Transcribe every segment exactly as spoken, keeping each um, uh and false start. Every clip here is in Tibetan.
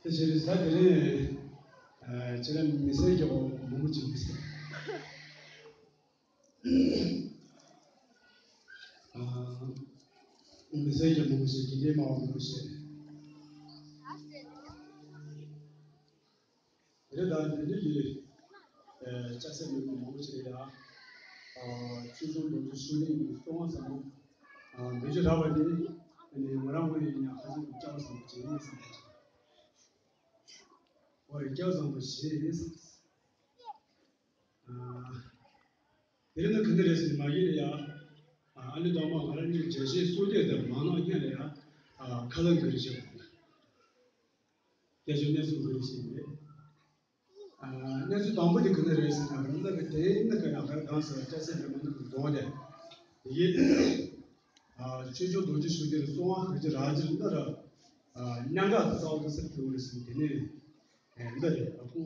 དེ་ཕྱིར་ས་དེ་རིང་ཁྱེད་རང་མི་སེར་གྱི་མང་པོ་ཅིག་མི་སེར། མི་སེར་གྱི་མང་པོ་ཞིག་དགེ་འདུན་མང་པོ་ཞིག། རེད་ད་འདི་འདྲ་ཡི་ལྕགས་སྲེག་མི་མང་པོ་ཞིག་ཡ། ཆོས་སྐྱོང་རྡོ་རྗེ་ཤུགས་ལྡན་གྱི་གསོལ་བ་བཟང་པོ། འདི་ཚོ་རག་པ་ནི་ང་རང་ངོས་ཡིན་ཡང་ཧ་ཅང་གི་སྐལ་བ་བཟང་པོ་ཅིག་ཡིན་བསམ་པ་ཅིག་འོ་རེད་སྐལ་བ་བཟང་པོ་ཞིག་ཡིན་བསམ། དེ་རིང་ནི་ག་འདྲ་རེད་ཟེར་ནས་མ་ཡིན་ལ་ཡ། ཨ་ནི་དང་པོ་ང་རང་གཉིས་རྒྱལ་སྤྱིའི་གསོལ་འདེབས་དེ་མང་ནང་སྔོན་ལ་ཡ། ཁ་ལག་འགུལ་བྱེད་པ། སྐད་ཆ་གནས་ཚུལ་འགུལ་བྱེད་ཡིན་རེད། གནས་ཚུལ་དང་པོ་དེ་ག་འདྲ་རེད་ཟེར་ན་རང་ལ་གི་དེ་ནི་ག་ཡ་ག་གང་ཟེར་སྐྱ་སེར་རེ་མ་ནི་གི་རྫོང་དེ། ཡིན། ཆོས་སྐྱོང་རྡོ་རྗེ་ཤུགས་ལྡན་གསོལ་བ་ཧ་ཅི་ར་ཅི་ནི་ར། མྱང་ག་དུ་ཚ་བ་དུ་སེར་ཐུ་རེ་ཟེར་དེ་ནི། འདི་རེད་ཨ་ཁུ།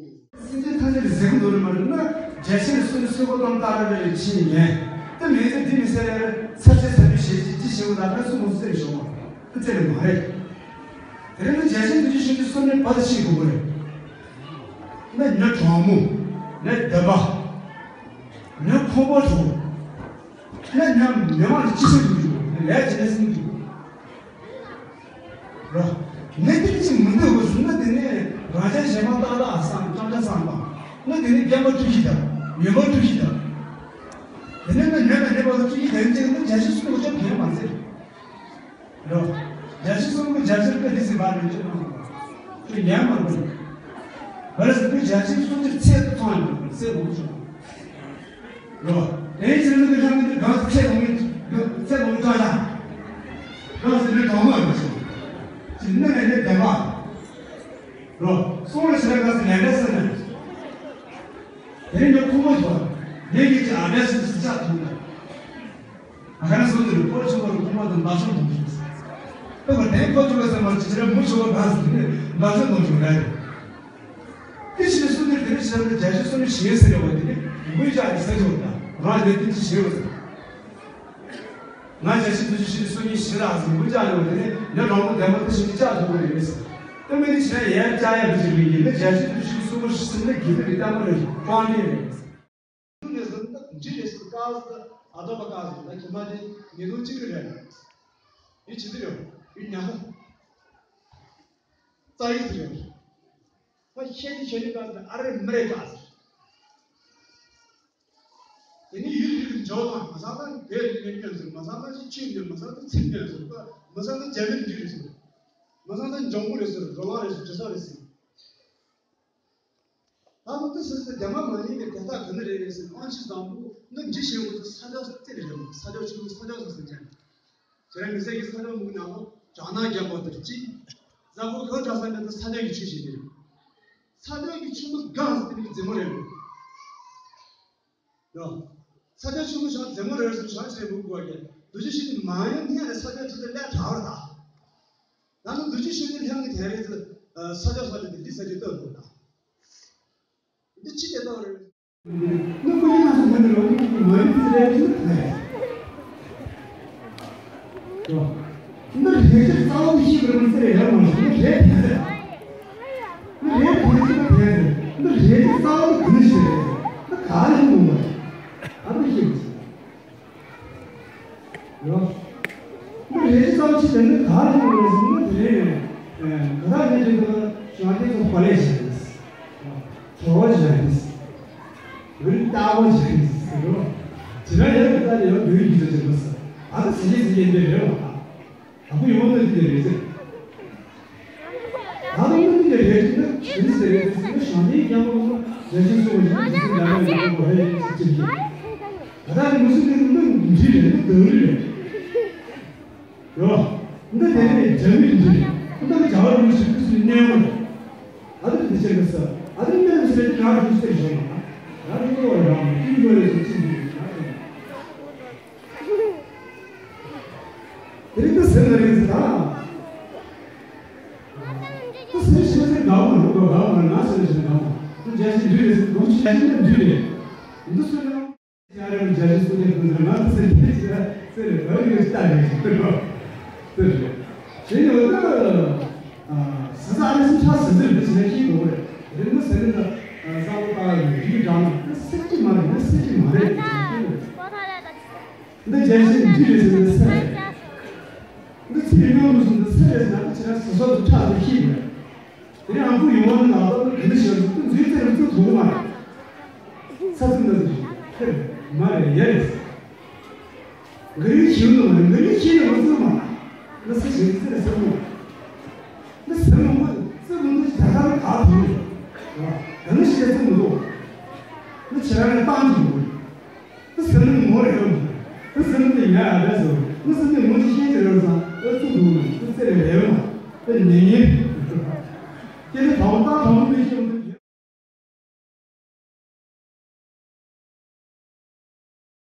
སེམས་ཅན་ཐམས་ཅད་ལ་ཟེར་གི་འདུག་ནི་མ་རེད་ན། རྒྱལ་ཕྱི་ནས་སུ་ནི་སུ་གོ་གཏོང་བཏང་ར་རེ་ཕྱིན་ཡིན། དེ་མེད་ཚེ་འདི་མི་ཟེར་ཡ་རེད་ཚར་ཆེ་ཚར་ཆེ་ཞེས་ཀྱི་ཅི་ཞེས་པ་ད་ལྟ་སུ་མོ་ཟེར་ཞོག་པ་དེ་རྩེ་ནས་མ་རེད། དེ་རིང་ནི་རྒྱལ་ཕྱི་འདི་ཅི་ཞིག་གི་སུ་ནི་བ་དུ་ཤེས་དགོས་པ་རེད། ན་ཉ་གྲོགས་མོ། ན་བདེ་བ། ན་ཁོང་པ་གྲོགས། ན་ཉ་མི་མང་ལ་ཅི་ཤེས་དགོས་ཞུ་ལས་བྱེད་ན་སེམས་ཀྱི། རོ། ནད་དེ་ཅིག་མི་འདོད་དགོས་སུ་ན་དེ་ནས་རང་ཅག་གཞན་མ་ཏག་ཏག་སང་ཀྲང་ཀྲ་སང་པ། ན་དེ་ནས་རྒན་པ་བཀྲུ་ཤིས་དང་། ཡོན་པ་བཀྲུ་ཤིས་དང་། དེ་ནས་ན་ཉོན་ན་ནད་པ་ལ་བཀྲུ་ཤིས་དང་ཅིག་ན་བརྒྱ་ཤི་སུ་ལ་ཅོག་གན་མ་ཟེར། རོ། བརྒྱ་ཤི་སུ་ལ་བརྒྱ་ཤི་ཀ་དེ་ཟེར་བ་རེད་ཅོག་ན་ཅོག་ཉན་མ་རུང་། བར་སུ་བརྒྱ་ཤི་སུ་ཅིག་ཚད་དུ་ཐོན་ཡོང་ཚད་དུ་ཆུང་། རོ། དེའི་ཕྱིར་ནི་ཀྱང་ནི་གང་ཚེ་ལོང་ཚེ་ལོང་ཀ་ལ། གང་ཚེ་ནི་གང་མ་རུ་སོང་། ཅི་ནི་ནི་ནི་བདེ་བ། རོ། སོང་ལ་ཕྱིར་གང་ཚེ་ལས་འབྲས་སུ་ནི། དེ་ནི་ཁོ་མོ་ཚོ། ངེད་ཀྱི་ཅི་ཨ་འབྲས་སུ་སུ་ཆགས་ཐུབ་ན། ཨ་ཁ་ན་སོང་དུས་ཕོ་ཆུང་བར་ཁོ་མོ་དང་འདའ་ཤོག་འདུག་ཞུ། ད་བར་དེ་ཕོ་ཆུང་བ་ཟེར་མར་ཅི་ཕྱིར་མུ་ཆུང་བ་གང་ཟེར་ནི་འདའ་ཤོག་འདུག་ཞུ་རེད། དེ་ཕྱིར་སུ་ནི་དེ་རིང་ཕྱིར་ནི་རྒྱ་ཤི་སུ་ནི་ཞེས་ཟེར་བ་དེ་ནི་མགོའི་ལྕགས་ཀྱི་ས་ཆུ་བ་དང་རང་ལས་དེ་ཅི་ཞེས་བ་ཟེར། ང་རྒྱ་ཤི་དུ་ཅི་ཞིག་སུ་ནི་ཞེས་ལ་ཟེར་མགོ་ལྕགས་ཡོང་དེ་ནི་ཡ་རང་མོ་བདེ་མོ་དེ་ཞིག་ལྕགས་ཐུབ་པ་རེད་ཟེར། དེ་མི་ནི་ཕྱིར་ཡར་ལྕགས་ཡ་མི་ཞིག་མི་ཡིན་ནི་རྒྱ་ཤི་དུ་ཅི་ཞིག་སུ་མོ་ཞིག་ཟེར་ནི་དགེ་ལུགས་ཀྱི་ལྟད་མོ་རེད་ཀོང་ལེ་རེད། ནས་ཟེར་ན་འདི་རེད་ཟེར་ཀ་ཟེར་ཨ་ཏོ་པ་ཀ་ཟེར་ན་ཁྱི་མ་དེ་ཉེ་དུ་གཅིག་རེད། ཡི་ཆི་དེ་ཡོད་ཡི་ཉ་ཧོ། རྩ་ཡི་དེ་རེད། ཁོ་ཤེས་ནི་ཤེས་ནི་ཀ་ཟེར་ཨ་རེ་མི་རེད་ཀ་ཟེར། དེ་ནི་ཡུལ་ཡུལ་འཇོག་དང་མ་ས་ན་བོད་ཡུལ་ནས་སྐྱོན་ཟེར་མ་ས་ན་ཅི་ཆོས་འདོད་མ་ས་ན་ཚིག་འདོད་ཟེར་མ་ས་ན་རྒྱ་མིར་འདུས་རེད་ཟེར། མ་ས་ན་འཇོང་པོ་རེད་ཟེར་རོ་ལངས་རེད་ཟེར་དྲི་ས་རེད་ཟེར། ད་ནི་དེ་སྲིད་དུ་དེ་མ་མ་ཡིན་པའི་དེ་དག་ག་ནི་རེད་རེད་ཟེར་ན་དབང་ཆེན་བཟང་པོ་ནི་འདྲི་ཞེས་འོ་ཚོ་ས་ཆ་སྟེར་རེད་མོ་ས་ཆ་ཆུང་ས་ཆ་སོ་སོ་ཅན། ཁྱེད་རང་མི་ཚེ་གི་ས་ཆ་མུག་ནང་ལོ་བྱང་ན་རྒྱ་པོ་དེར་གཅིག་ཟ་ཁོ་ཁོ་གྲྭ་ས་མེད་དུ་ས་ཆ་གི་ཆུ་ཞིག་རེད། ས་ཆ་གི་ཆུ་མོ་གང་ཟེར་ནི་རྫི་མོ་རེད་མོ། ཡོ། ས་ཆ་ཆུ་མོ་བྱང་རྫི་མོ་རེད་ཟེར་བྱང་ཆེ་མུག་གོ་གི་དུ་ཆུ་ཞིག་ནི་མ་ཡོང་ཐེངས་རེ་ས་ཆ་ཆུ་དེ་ལས་དྲག་བར་ད། ད་ནི་འདུ་བྱེད་ཤེས་ནི་ལྷན་གྱི་དེ་རེད་ཟེར། ས་ཆ་ས་ཆ་དེ་འདི་ས་ཆ་ལྟ་འདུག་ད། འདི་ཅི་དེ་ལྟ་རེད། ནི་ཀུན་ཡིན་ན་སོང་མི་འདི་ལོ་ནི་མ་ཡིན་ཟེར་རེད་ཟེར་ནི་རེད། འདི་རེད་ཅེས་རྩ་བ་ནི་ཤེས་པར་མི་ཟེར་ཡར་མ་ཞུ་ནི་རེད་དེ་ཟེར། ནི་རེད་དེ་ཟེར་ནི་རེད་ཟེར། འདི་རེད་ཅེས་རྩ་བ་ནི་གུ་ནི་ཤེས་རེད། ད་ག་ལ་ཡིན་ནོ་མ་རེད། ཨ་ནི་ཤེས་མི་ཟེར། ཡོ། འདི་རེ་ཅི་ཙམ་ཅི་དེ་ནི་ག་རེ་ཡོང་རེད་ཟེར་ན། དེ་རེད། ག་ད་ནི་དེ་འདི་ཞང་དེ་ཚོ་པ་ལས་བྱས་རེད། ཁྱོ་བོ་བྱས་རེད། འུ་རི་ལྟ་བོ་བྱས་རེད་ཟེར་རོ། ཇི་འདྲ་ཡོད་གི་ད་ནི་ཡོད་འདུག་ཡིན་ཟེར་གི་མ་ཟེར། ཨ་ད་ཟེར་གི་ཟེར་གི་འདི་རེད་བ། ཨ་ཁུ་ཡོང་འདི་འདི་རེད་ཟེར། ད་དུང་ནི་དེ་རེད་ཅེ་ན་ཞིམ་ཟེར་རེད་ཟེར་ན། ཞང་ནི་རྒྱ་མོ་མོ་རྒྱ་ཆེན་སོ་བ་ཞིག་ཞིམ་ཟེར་ལ་ཡོད་པ་རེད་ཟེར་གྱི། ད་ལྟ་ནི་མུ་སུ་ནི་ནི་འདི་རེད། ནི་དེ་རེད། ཡོ། འདི་དེ་རེད། རྒྱ་མི་འདི་རེད། འདི་ནི་རྒྱ་བ་རུ་ཞིག་ཏུ་སུ་གནས་མོ་རེད། ཨ་ནི་འདི་ཆེ་གི་ས། ཨ་ནི་ནི་ཟེར་གྱི་རང་རུ་ཟེར་ཞོ་ན། རང་རུ་ཡོ་རང་ཀིང་གོ་རེད་ཟེར་གྱི་འདི་རེད། དེ་རིང་འདི་ཟེར་ན་རེད་ཟེར་ད། འདི་ཟེར་ཞེས་ཟེར་དགའ་བོ་རུ་དགའ་བོ་ན་ཟེར་ཞེས་དགའ་བོ། འདི་རྒྱ་ཞིག་འདུས་རེད་ཟེར། འདུ་ཞིག་རྒྱ་ཞིག་འདུས་རེད། འདི་ཟེར་ན། རྒྱ་རེད། རྒྱ་ཞིག་སུ་ནས་འདུས་ཟེར་ང་འདི་ཟེར་ཞེས་ཟེར་ཟེར་རེད། བོད་ཡིག་ལྟ་རེད་ཟེར་རོ། ཟེར་རེད། ཞེས་ཡོད་ད། ཟེར་ས་ཨ་ནི་སུ་ཆ་ཟེར་ཟེར་འདི་ཟེར་ན་ཤེས་དགོས་རེད། རེད་མོ་ཟེར་ན་ད་ས་བོ་ད་རིག་གྲངས་འདི་ཟེར་གྱི་མ་རེད། འདི་ཟེར་གྱི་མ་རེད། འདི་རྒྱལ་སྲས་འདི་རེད་ཟེར་ན་ས་རེད། འདི་ཚེ་རིང་མོ་ཟེར་འདི་ས་རེད་ཟེར་ན། འདི་ཁྱེད་རང་སོ་སོ་ཚོ་ཕྲག་ཏུ་ཤེས་དགོས། དེ་ནས་ཨ་ཁུ་ཡོང་བ་ནི་ལག་པ་ནི་ག་འདི་ཞེས་སུ་ཏུ་འཛུལ་ཚེ་རུ་ཚུ་ཐུག་མ་རེད། ས་ཚུ་འདི་ཚུ་ཁེར་མ་རེད་ཡ་རེད། འགའ་རེ་ཤེས་ནི་མ་རེད། འགའ་རེ་ཤེས་ནི་མ་ཚུགས་མ། ང་སུ་ཞིག་ཚེ་རུ་ཚུགས་མ། ང་སུ་མི་མོ་ཚུགས་མི་འདུག་ད་ལྟ་ནི་ག་ཐུག་རེད། ག་འདི་ཞེས་ཚུགས་མི་འདུག་ང་ཁྱེད་རང་ནས་བཏང་གི་ཡོད་རེད། ཏུ་སེམས་ནི་ངོ་རེ་ཡོང་། ཏུ་སེམས་ནི་ཡ་ཨ་བྲ་སོ། ཏུ་སེམས་ནི་ངོ་ཅི་ཤེས་ཀྱི་རེད་བསམ། ཏུ་ཏུ་དུ་ཏུ་ཙེ་རེ་རེ་ཡོང་། ཏུ་ཉེ་ཉེ་